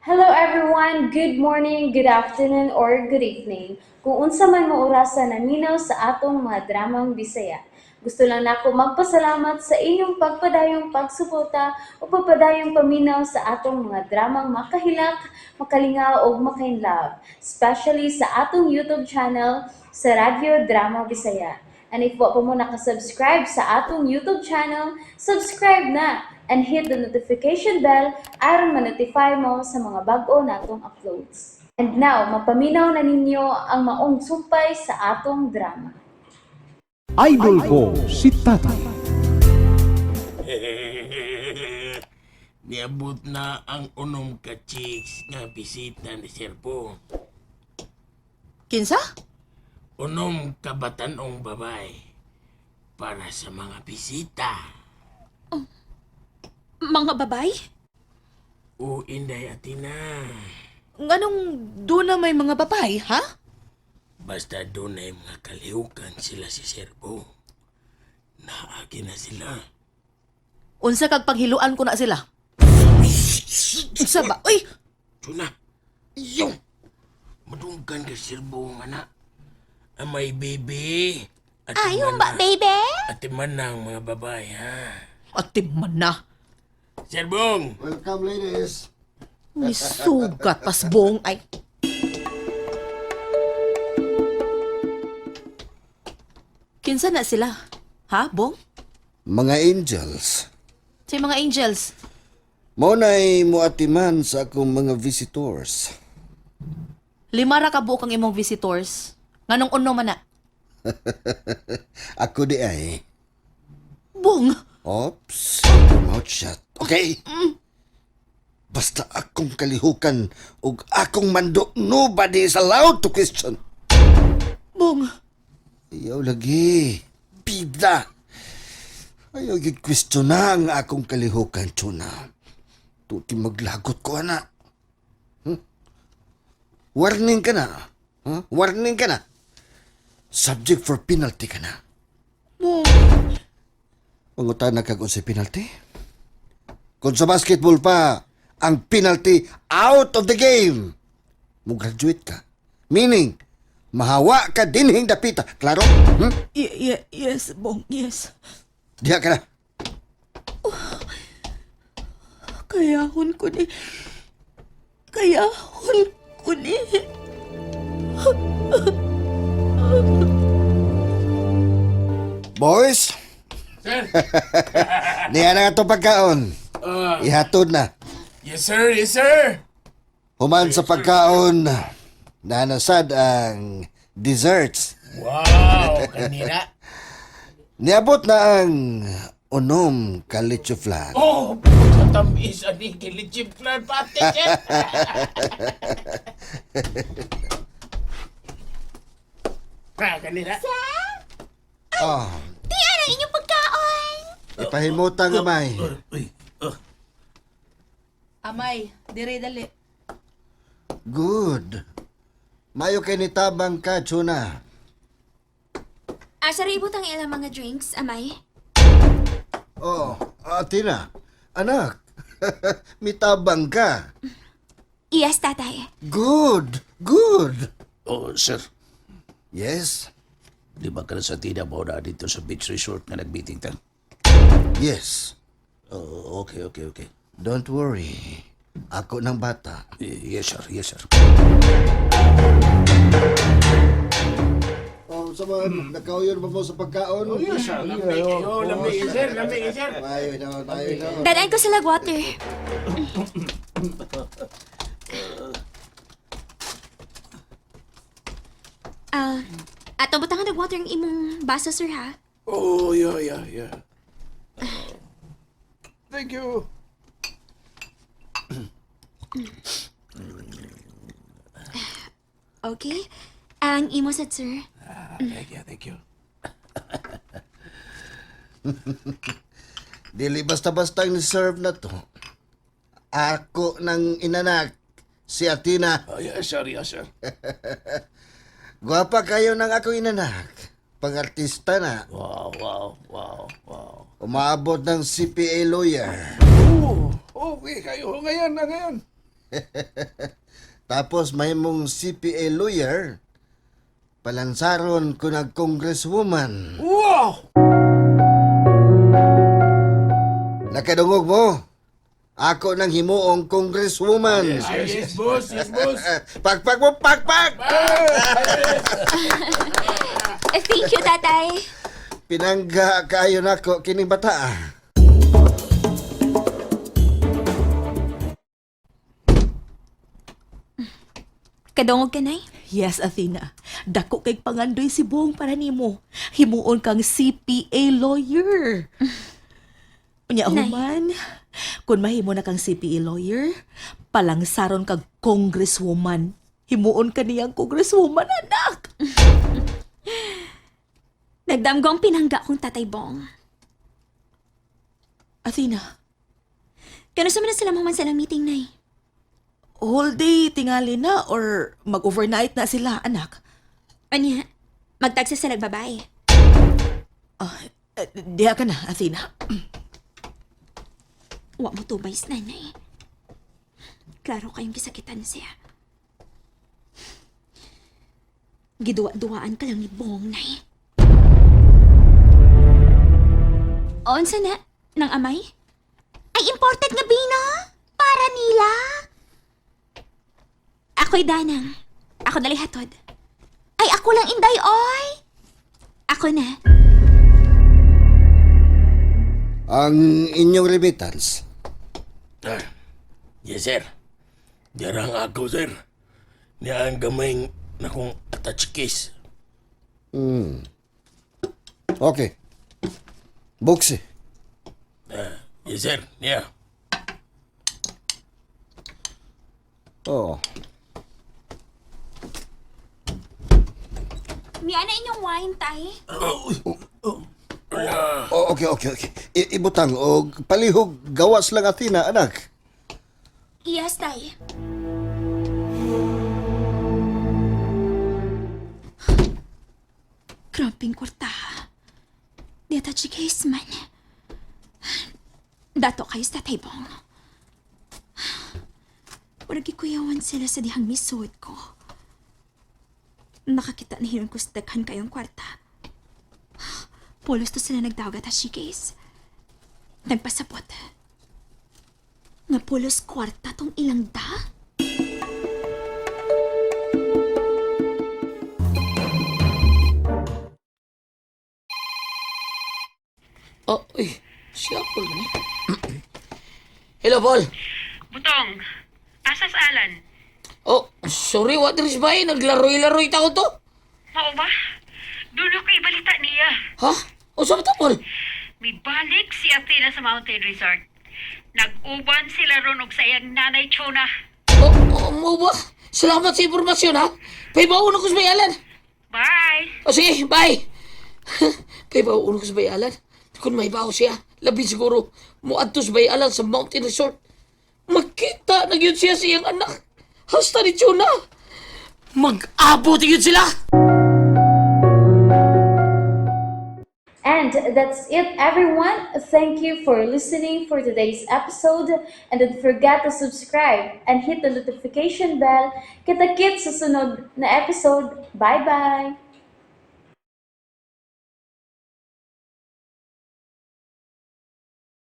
Hello everyone! Good morning, good afternoon, or good evening. Kung unsa man mo orasa naminaw sa atong mga dramang Bisaya. Gusto lang nako magpasalamat sa inyong pagpadayong pagsuporta o pagpadayong paminaw sa atong mga dramang makahilak, makalingaw ug makainlove, especially sa atong YouTube channel sa Radyo Drama Bisaya. And if wa pa mo nakasubscribe sa atong YouTube channel, subscribe na and hit the notification bell aron ma-notify mo sa mga bag-o natong uploads. And now, mapaminaw na ninyo ang maong sumpay sa atong drama. Idol ko si Tatay. Niabot na ang unom ka chicks nga bisita ni Sir Bong. Kinsa? Unom ka batanong babae para sa mga bisita. Mga babay? O Inday Atina, Nganong doon na may mga babay, ha? Basta doon ay mga kalihukan sila si Sir Bong. Naagi na sila. Unsa kag paghiluan ko na sila? Unsa ba? Uy! Tuna, iyo! Madunggan ka Sir Bong, anak. Amay baby. Ayaw ba, baby? Ate man na ang mga babae, ha? Ate man na. Sir Bong! Welcome, ladies. May sugat pas buong ay. Kinsa na sila? Ha, Bong? Mga angels. Sa mga angels. Mao na'y muatiman sa akong mga visitors. Lima ra ka buok ang imong visitors. Nganong uno man na? Ako di ay. Bong! Oops. Your mouth shut. Okay. Basta akong kalihukan ug akong mando, nobody is allowed to question. Bong! Ayaw lagi. Bida. Ayaw gyud question na ang akong kalihukan, Chuna. Tuti maglagot ko, ana. Warning ka na. Huh? Warning ka na. Subject for penalty ka na. Bong! Pangutan na kag unsay penalty? Kung sa basketball pa, ang penalty, out of the game. Mo-graduate ka. Meaning, mahawa ka dinhing dapita. Klaro? Hmm? Yes, Bong. Yes. Diha ka na. Kayahon ko ni. Kayahon ko ni. Boys, Sir! niya na nga itong pagkaon. Ihatod na. Yes, sir! Yes, sir! Human sa pagkaon, nanasad ang desserts. Wow! Kanira! Niabot na ang unom ka leche flan. Oh! Katamis ani kilichip flan pati, sir! Ah, kanira. Oh, Di ang inyong pagkaon. Ipahimutang amay. Uy, oh. Amay, dire dali. Good. Mayo kay nitabang ka, Chuna. Asa rin ibutang ilang mga drinks, amay? Oh, Tina. Anak, mitabang ka. Yes, tatay. Good, good. Oh, sir. Yes, Di ba ka na sa Tina mo na dito sa beach resort nga nag-meeting ta? Yes. Oh, okay. Don't worry. Ako ng bata. Yes, sir. Yes, sir. Oh, sa mga nakauyon ba mo sa pagkaon? Oh, yes, sir. Lami kayo, lami kayo, sir, lami kayo, sir. Mayo na, mayo na. Dadaan ko sa water. Ah, ato butangan ng water ang imong baso, sir, ha? Oh, yeah. Thank you. Okay. Ang imo sad, sir. Thank you, thank you. Dili basta-basta ang serve na to. Ako ng inanak, si Athena. Oh, yes, sir. Yes, sir. Gwapa kayo ng ako inanak. Pang-artista na. Wow. Umaabot ng CPA lawyer. Oh, okay kayo. Ngayon, na ngayon. Tapos may mong CPA lawyer, palansaron ko nag congresswoman. Wow! Nakadungog mo? Ako nang himuong congresswoman. Yes, boss. Yes, boss. Pagpag mo, pagpag! Eh, thank you, tatay. Pinangga kayo nako kining bata. Ah. Kadungog ka, Nay? Yes, Athena. Dako kay pangandoy si Bong para nimo. Himuon kang CPA lawyer. Unya Nay. human, kun mahimo na kang CPA lawyer, palangsaron kag congresswoman. Himuon ka niyang congresswoman, anak. Nagdamgo ang pinangga kong tatay Bong. Athena, Kano sa man na sila mahuman sa ilang meeting, Nay? whole day tingali na or mag-overnight na sila, anak. Anya, magtagsa sila nagbabay. Eh, diha ka na, Athena. Wa mo tubay sa nanay. Klaro kayong gisakitan siya. Giduwa-duwaan ka lang ni Bong, Nay. Onsa na, ng amay? Ay, imported nga bino! Para nila! Ako'y danang. Ako nalay hatod. Ay, ako lang inday, oy! Ako na. Ang inyong remittance. Ah, yes, sir. Dirang ako, sir. Niya ang gamay na kong attach case. Okay. Buksi. Yes, sir. Niya. Oh. Miya na inyong wine, tay. Oh, okay. Ibutang og palihog gawas lang Athena, anak. Yes, tay. Kramping kwarta. Deta chikis man. Dato kayo sa tatay Bong. Murag gikuyawan sila sa dihang misuod ko. Nakakita na hiyon ko sa daghan kayong kwarta. Pulos to sila nagtawag at case. Nagpasabot. Nga pulos kwarta tong ilang da? Oh, uy. Siya, Paul man eh. Hello, Paul. Butong, asas Alan. Oh, sorry, what is ba eh? Naglaroy-laroy ta ko to. Mao ba? Dulo kay balita niya. Ha? O, sa ta, Paul? Mibalik si Athena sa Mountain Resort. Nag-uban sila ron og sa iyang nanay Chona. Oh, oh, mo ba? Salamat sa impormasyon, ha? Paibaon ako sa bayalan. Bye! O, sige, bye. Paibaon ko sa bayalan. Kung may bao siya, labi siguro, muadto sa bayalan sa Mountain Resort. Magkita na yun siya sa iyang anak. Hasta ni Chuna. Mag-abot yun sila! And that's it, everyone. Thank you for listening for today's episode. And don't forget to subscribe and hit the notification bell. Kita-kits sa sunod na episode. Bye-bye!